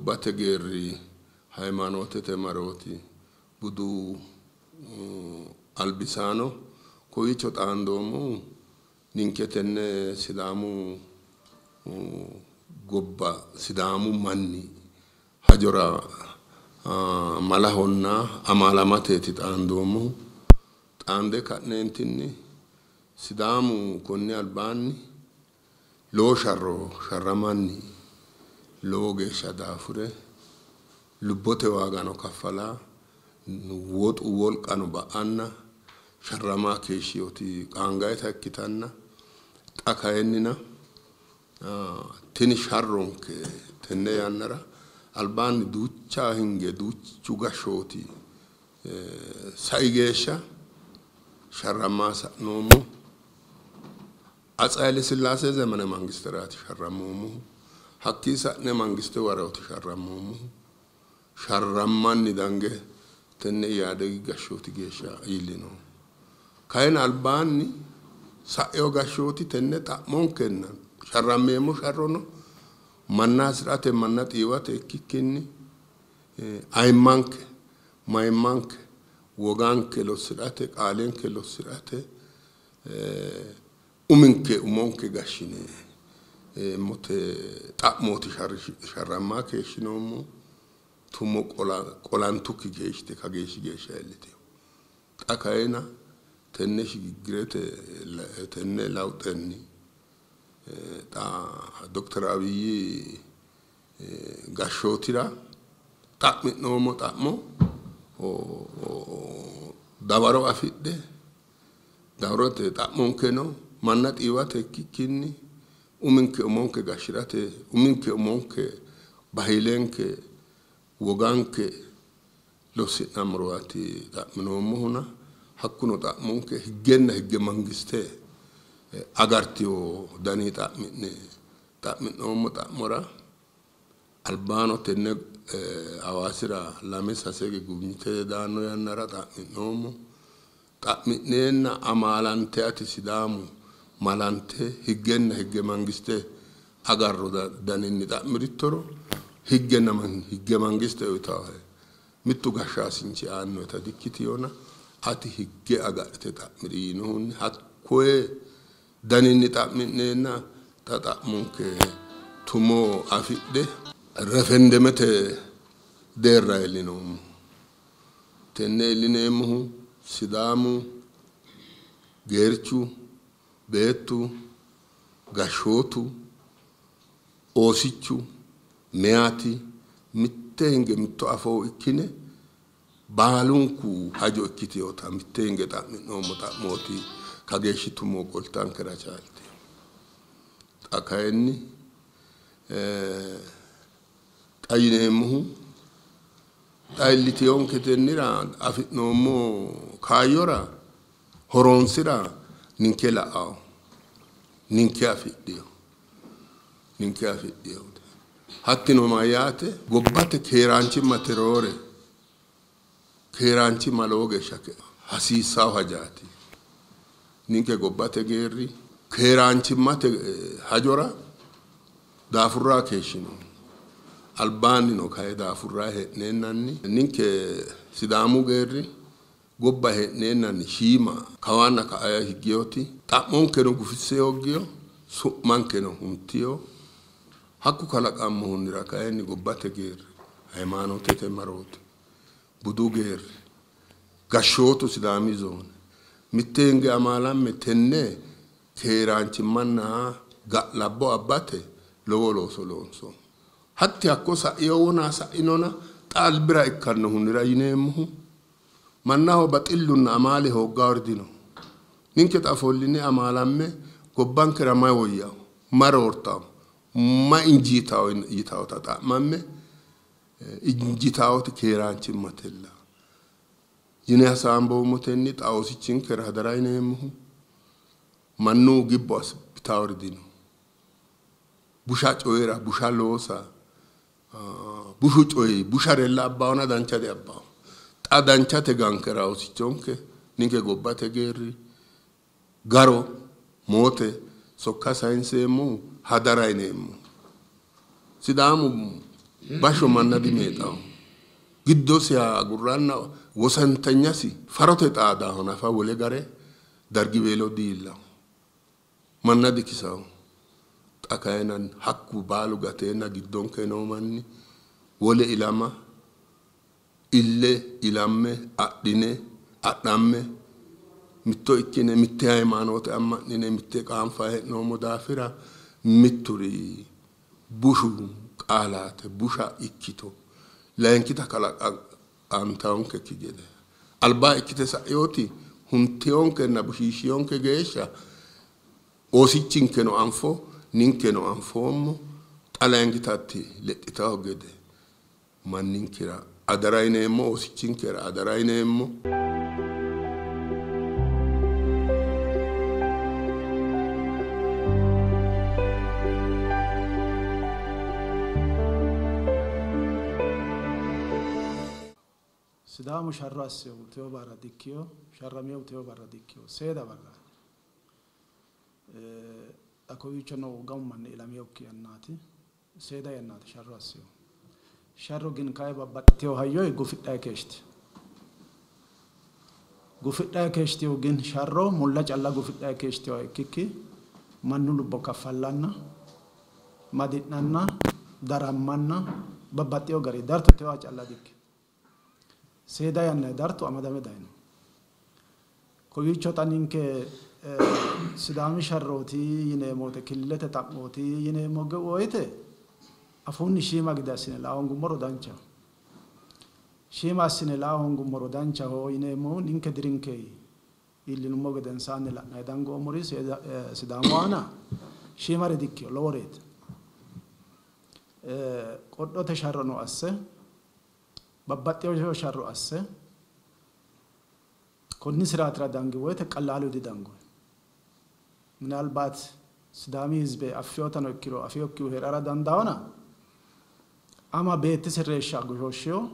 Gobbate geerri, haymaanootete marooti, budu albisaano kowiicho xaandoommohu ninke tenne Sidaamu gobba Sidaamu manni hajora malahonna amaalamateeti xaandoommohu. Xaande ka'neentinni Sidaamu konni albaanni lowo sharro sharramanni lowo geeshsha daafure lubbote waagano kaffala woxu wolqano ba'anna sharrama keeshshiyooti qaangayita ikkitanna xa kayinnina tini sharronke tenne yannara albaanni duucha hinge duuchu gashshooti sai geeshsha sharrama sa'noommo. Atse Haile Sillaase zemene mangisteraati sharrammoommohu. Hakkii sa'ne mangiste warooti sharrammoommohu. Sharrammanni dange tenne Iyaadegi gashshooti geeshsha iillino. Kayinni albaanni sa'eyo gashshooti tenne xa'monkenna sharrammeemmo sharrono manna hasi'rate manna xiiwate ikkikkinni ayimmanke mayimmanke woganke lossi'rate qaalenke lossi'rate uminke umonke gashshine mote xa'mooti sharrammaa keeshshinoommo. Tumo qolantukki geeshshite kageeshshi geeshsha iilliteyo. Xa kayina tenne shigiggirete tenne lawuxenni xa Dokter Abiy gashshootira xa'mi'noommo xa'mo dawaro afidhe dawarote xa'monkeno manna xiiwate ikkikkinni uminke umonke gashshirate uminke umonke bahiilenke woganke lossi'nammoraati xa'minoommohuna hakkuno xa'monke higgenna higge mangiste agartiyo dani xa'mi'ne xa'mi'noommo xa'mora albaano tenne Hawaasira 2-3 gubinyite daanno yannara xa'mi'noommo. Xa'mi'neenna amaalante ati Sidaamu malante higgenna higge mangiste agarro daninni xa'mirittoro higgenna higge mangiste uyitaahe mittu gashshaasinchi aannoeta dikkitiyona ati higge agadhite xa'miri yiinohunni hakkoye daninni xa'mi'neenna xa xa'monke tumo afidhe referendemete deerra iillinoommo. Tenne iillineemmohu Sidaamu geerchu beettu gashshootu oosichu meyaati mitte hinge mitto afoo ikkine baalunku hajo ikkiteyota mitte hinge xa'mi'noommo xa'mooti kageeshshi tumo qoltankera chaalte. Xa kayinni xa yineemmohu xa iilliteyonke tennira afi'noommo kaayyora horonsira ninke la'awo ninke afidhiyo ninke afidhiyo. Hattino mayyaate gobbate keeraanchimmate roore keeraanchimma lowo geeshsha hasiissawo hajaati. Ninke gobbate geerri keeraanchimmate hajora daafurraa keeshshino. Albaannino kayi daafurraa hee'neennanni ninke Sidaamu geerri gobba hee'neennanni shiima kawaanna ka'a higgeyooti xa'monkeno gufisse hooggiyo su'mankeno huntiyo. Hakku kalaqammohunnira kayinni gobbate geerri haymaanootete marooti budu geerri gashshootu Sidaami zoone mitte hinge amaalamme tenne keeraanchimmanna ga'labbo abbate lowo looso loonsoommo. Hatti hakko sa'eyo wona sa'inona xa albira ikkannohunnira yineemmohu mannaho baxillunna amaale hooggaori dino. Ninke xa ofolline amaalamme gobbankera may woyyawo may roortawo may injiitawo yitawota xa'mamme injiitawoti keeraanchimmatella yine hasaamboommotenni xa oosichinkera hadara yineemmohu mannu gibbo abbitawori dino. Busha coyira busha loosa bushu coyi busharella abbawona dancha diabbawo. Xa danchate gankera oosichonke ninke gobbate geerri garo moote sokka sayinseemmohu hadara yineemmo. Sidaamu Basho manna dimeexaho giddosiha agurranna wosantanyasi farote xaadaaho nafa wole gare dargiweelo diillaho manna dikisaho. Xa kayinni hakku baalu gateenna giddonke noo manni wole ilama ille ilamme adhine adhamme mitto ikkine mitte hayimaanoote amma'nine mitte qaanfa hee'noommo daafira mitturi bushu qaalaate busha ikkito layinkita kalaqantawonkekki gede alba ikkite sa'eyooti hunteyonkenna bushiishiyonke geeshsha oosichinkeno anfo ninkeno anfoommo. Xa layinkitatti lexxitawo gede manninkera adara yineemmo, oosichinkera adara yineemmo. Sidaamu sharro assehu teo barra dikkiyo, sharramehu teo barra dikkiyo, seeda barra. Xa kowiicho noo gamu manni ilameyokki yannaati, seeda yannaati sharro assehu. Sharro gin kayi babbaxxiteyo hayyo gufidhayi keeshti. Gufidhayi keeshtiyo gin sharro mulla calla gufidhayi keeshtiyo ikkikki mannu lubbo kaffallanna madi'nanna darammanna babbaxxiyo gari dartu tewa calla dikki. Seeda yanna dartu amadame dayino. Kowiicho xa ninke Sidaami sharrooti yineemmo woyte killilete xa'mooti yineemmo woyte afuunni shiima gede assine laa hoongummoro danchaho. Shiima assine laa hoongummoro danchaho yineemmohu ninke dirinke iillinummo gedensaanni la'nayi dangoommori Sidaamu aana shiimare dikkiyo loworeeti. Qodhote sharrono asse babbaxxeyo sharro asse konni siraatira dangi woyte qalaalu didango. Minalbaat Sidaami hizbe affiyotano ikkiro afiyokkihu heerara dandaawona ama beettisi reeshsha goshooshshiyo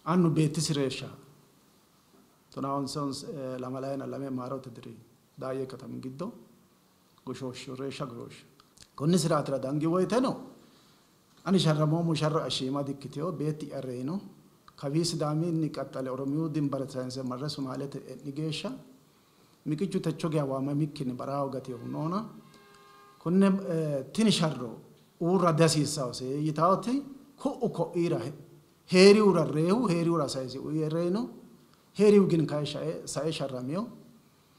annu beettisi reeshsha 2022 maarote diri Daayye katami giddo goshooshshiyo reeshsha goshooshshiyo. Konni siraatira dangi woyteno ani sharramoommo sharro ashiima dikkiteyo beetti'ya reyino. Kawii Sidaaminni qaxxale Oromiyu dimbare sayinse marre Sumaalete e'ni geeshsha miqichu techo geya waamamikkinni barahaho gateyohu noona konne tini sharro uurra dihasiissawose yitaawoti ku'u ko'iira heeriwura reehu heeriwura sayisi uye reyino. Heeriwu gin kayi sae sharramiyo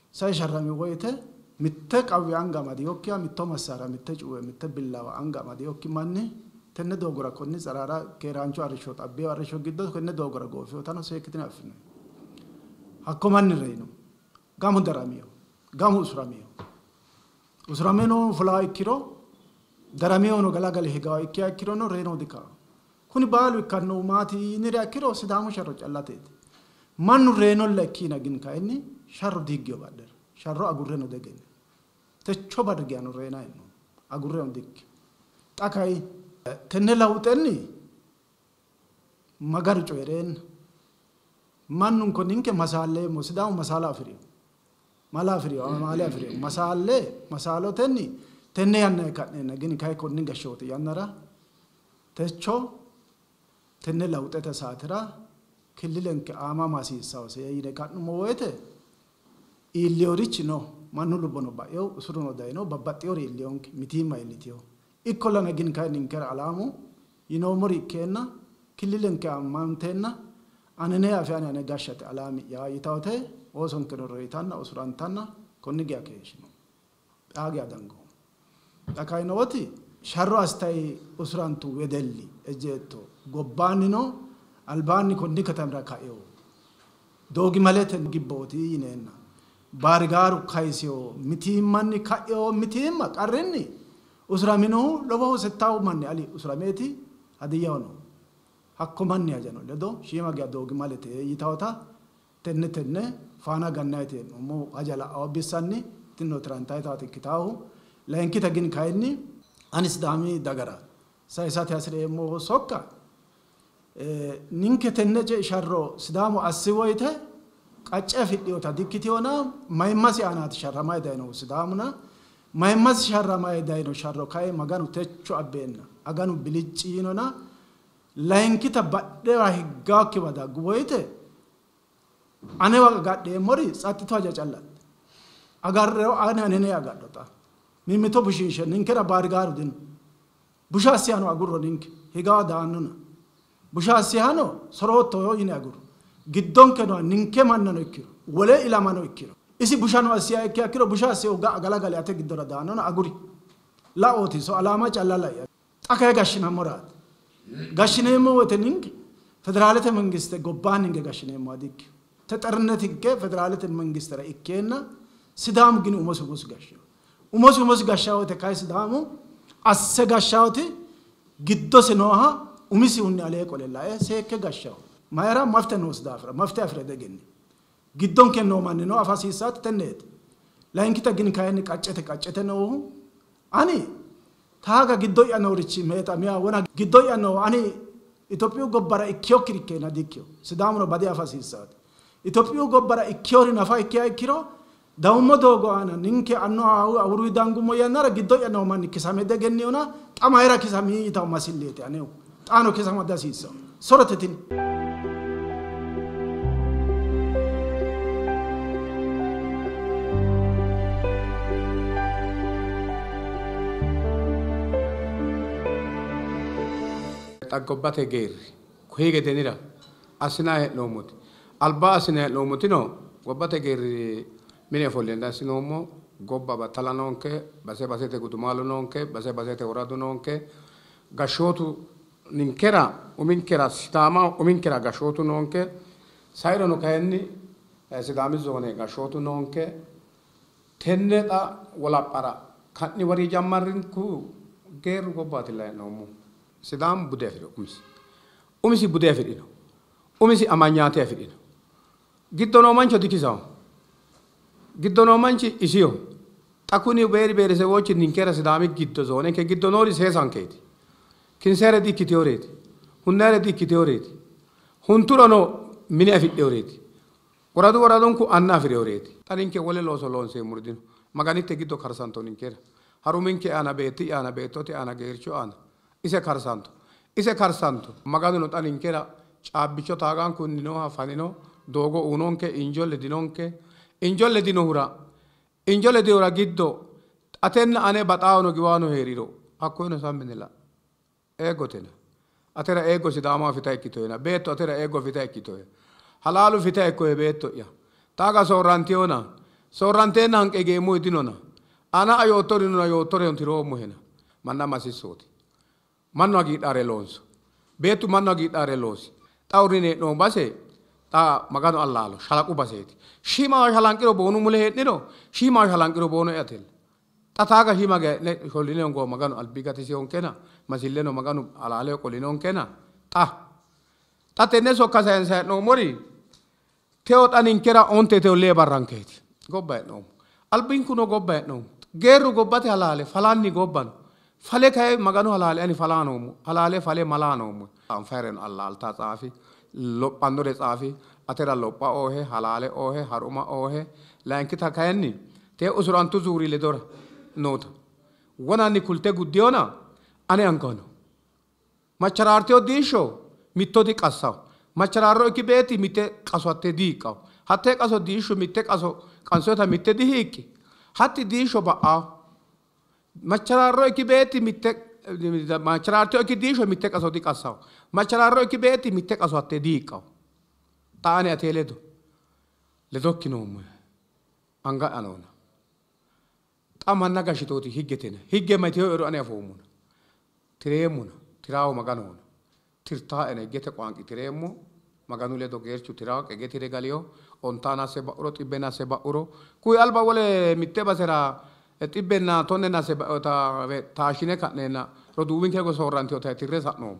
sae sharrami woyte mitte qawwe anga amadiyokkiha mitto massaara mitte cuwe mitte billawa anga amadiyokki manni tenne doogora konni tsaraara keeraancho arrishsho xabbeyo arrishsho giddo tenne doogora goofiyotano seekkitine affinoyi. Hakko manni reyino. Gamu daramiyo gamu usuramiyo. Usurameno fulaa ikkiro daramiyono galagale higawa ikkiha ikkirono reyino dikaawo. Kuni baalu ikkannohu maati yiniriha ikkiro Sidaamu sharro callateeti. Mannu reyinolla ikkiina gin kayinni sharro diiggiyo badhera. Sharro agurreno degenne. Techo barri geano reyinayi no. Agurreno dikki. Xa kayi tenne lawuxenni Maganu coyi'reenna mannunko ninke masaalleemmo Sidaamu masaala afirino. Mala afirino, amaale afirino. Masaalle masaalotenni tenne yanna ka'neenna gini kayi konni gashshooti yannara techo tenne lawuxete saatira killilenke aamama hasiissawose yine ka'nummo woyte iilliyorichi no. Mannu lubbono ba'eyo usuruno dayino babbaxxiyori iilliyonke mitiimma iillitiyo. Ikkollana gin kayi ninkera alaamu yinoommori ikkeenna killilenke aamanteenna anene afi ane ane gashshate alaami'ya yitawote oosonkeno reyitanna usurantanna konni geya keeshshino. Xaa geya dangoommo. Xa kayi nooti sharro assitayi usurantu wedelli ejjeetto gobbaannino albaanni konni katamira kaeyo doogimalete gibbooti yineenna baarigaaru kayisiyo mitiimmanni ka'eyo mitiimma qarrinni usuraminohu lowohu settawu manni ali usurameeti Hadiyyaho no. Hakko manni hajano ledo shiima geya doogimalete yitawota tenne tenne faana gannayiti hee'noommo haja la'awo bissanni tinino tirantayitaati ikkitaahu. Layinkita gin kayinni ani Sidaami dagara sayisate hasi'reemmo sokka ninke tenne sharro Sidaamu assi woyte qacce afidhiyota dikkitiyona mayimmasi aanaati sharramayi dayinohu Sidaamuna mayimmasi sharramayi dayino sharro kayi Maganu techo abbeenna aganu bilicci yiinona Layinkita badhera higgaakkiwa daggu woyte anewa agadheemmori tsaxxitu haja callate. Agarreo ane anene agadhota. Mimmito bushiishe ninkera baarigaaru dino. Busha assihano agurro ninke higawa daannona. Busha assihano sorootto yine agurro. Giddonkeno ninke mannano ikkiro wole ilamano ikkiro isi bushano assiha ikkiha ikkiro busha assihu galagale ate giddora daannona aguri. La'ooti so alaama calla la'i. Xa kayi gashshinammoraati. Gashshineemmo woyte ninke federaalete mangiste gobbaanni hinge gashshineemmoha dikkino. Texernet higge federaalete mangistera ikkeenna Sidaamu gini umosi umosi gashshino. Umosi umosi gashshaa woyte kayi Sidaamu asse gashshaati giddose nooha umisihunni alee qole lae seekke gashshawo. Mayira mafte noosi daafira mafte afire degenni. Giddonke noo manni no afa hasiissaati tenneeti. Layinkita gini kayinni qaccete qaccete noohu ani taaga giddo'ya noorichi meexamiya wona giddo'ya noo ani Itophiyu gobbara ikkiyokkiri ikkeenna dikkiyo. Sidaamuno bade afa hasiissaati. Itophiyu gobbara ikkiyori nafa ikkiha ikkiro dawummo doogo aana ninke annu awuruwi dangummo yannara giddo'ya noo manni kisame degenniyona xa mayira kisami yitawo masilleeti anehu. Xaano kisama dihasiissawo. Sorote tini. Xa gobbate geerri koyi gedenira assinanni hee'noommoti alba assinanni hee'noommotino gobbate geerri mine ofolline assinoommo. Gobba battala noonke, base basete gudumaalu noonke, base basete woradu noonke, gashshootu ninkera uminkera Sidaama uminkera gashshootu noonke. Sairono kayinni Sidaami zoone gashshootu noonke. Tenne xa wolaphara ka'ni wari jammarrinku geerru gobbaatilla hee'noommo. Sidaamu bude afirino umisi. Umisi bude afirino. Umisi amanyaate afirino. Giddo noo mancho dikisawo. Giddo noo manchi isiho. Xa kuni beeri beeresewochi ninkera Sidaami giddo zoonenke giddo noori seesankeeti. Kinseere dikkiteyoreeti. Hunneere dikkiteyoreeti. Hunturono mine afidheyoreeti. Woradu woradunku anna afireyoreeti. Xa ninke wole looso loonseemmori dino. Maganitte giddo karsanto ninkera. Haruminke aana beetti aana beettote aana geercho aana ise karsanto. Ise karsanto. Maganuno xa ninkera caabbicho taagankunni nooha fanino doogo uunonke injo ledinonke. Injo ledinohura injo ledinohura giddo atenna ane baxaawano giwaano heeriro hakkoyeno sammine la eeggotena. Atera eeggo Sidaama fita ikkitoyena beetto atera eeggo fita ikkitoye. Halaalu fita ikkoye beetto'ya. Taaga soorrantiyona soorranteenna hanqe geemmohu dinona. Ana ayoottorinona yoottore tiroommohena. Manna masissooti. Mannu hagiidhaare loonso. Beettu mannu hagiidhaare loosi. Xa uurrine hee'noommo base xa Maganu allaalo shalaqu baseeti. Shiimawa shalanqiro boonu mule hee'niro shiimawa shalanqiro boono eatella. Xa taaga shiima gee'ne sholline hongo Maganu albi gatisiyonkena masilleno Maganu halaaleho qolinonkena xa xa tenne sokka sayinsa hee'noommori teo xa ninkera onte teo lee barrankeeti. Gobba hee'noommo. Albinkuno gobba hee'noommo. Geerru gobbate halaale falanni gobbano. Fale kayi Maganu halaale ani falaa noommo. Halaale fale malaa noommo. Anfayireno allaalta tsaafi lophannore tsaafi atera lopha oohe halaale oohe haruma oohe layinkita kayinni tee usurantu zuuri ledora noota wonanni kulte guddiyona ane angano. Macharaartiyo diishsho mitto diqassawo. Macharaarro ikki beetti mitte qaso hatte diiqqawo. Hatte qaso diishsho mitte qaso qansoota mitte dihiiqqi. Hatti diishsho ba'awo. Macharaarro ikki beetti mitte macharaartiyo ikki diishsho mitte qaso diqassawo. Macharaarro ikki beetti mitte qaso hatte diiqqawo. Xa ani atee ledo ledokki noommo anga'ya noona. Xa manna gashshitooti higgetena. Higge mayiteyo ero ani afoommona. Tireemmona. Tiraawo Maganohona. Tirtaaena higgete qoanqi tireemmo. Maganu ledo geerchu tiraawo qege tire galiyo. Ontaa nasse ba'uro xibbe nasse ba'uro. Kuyi alba wole mitte basera xibbenna tonne nasse taashshine ka'neenna roduuwinke soorrantiyota tirre sa'noommo.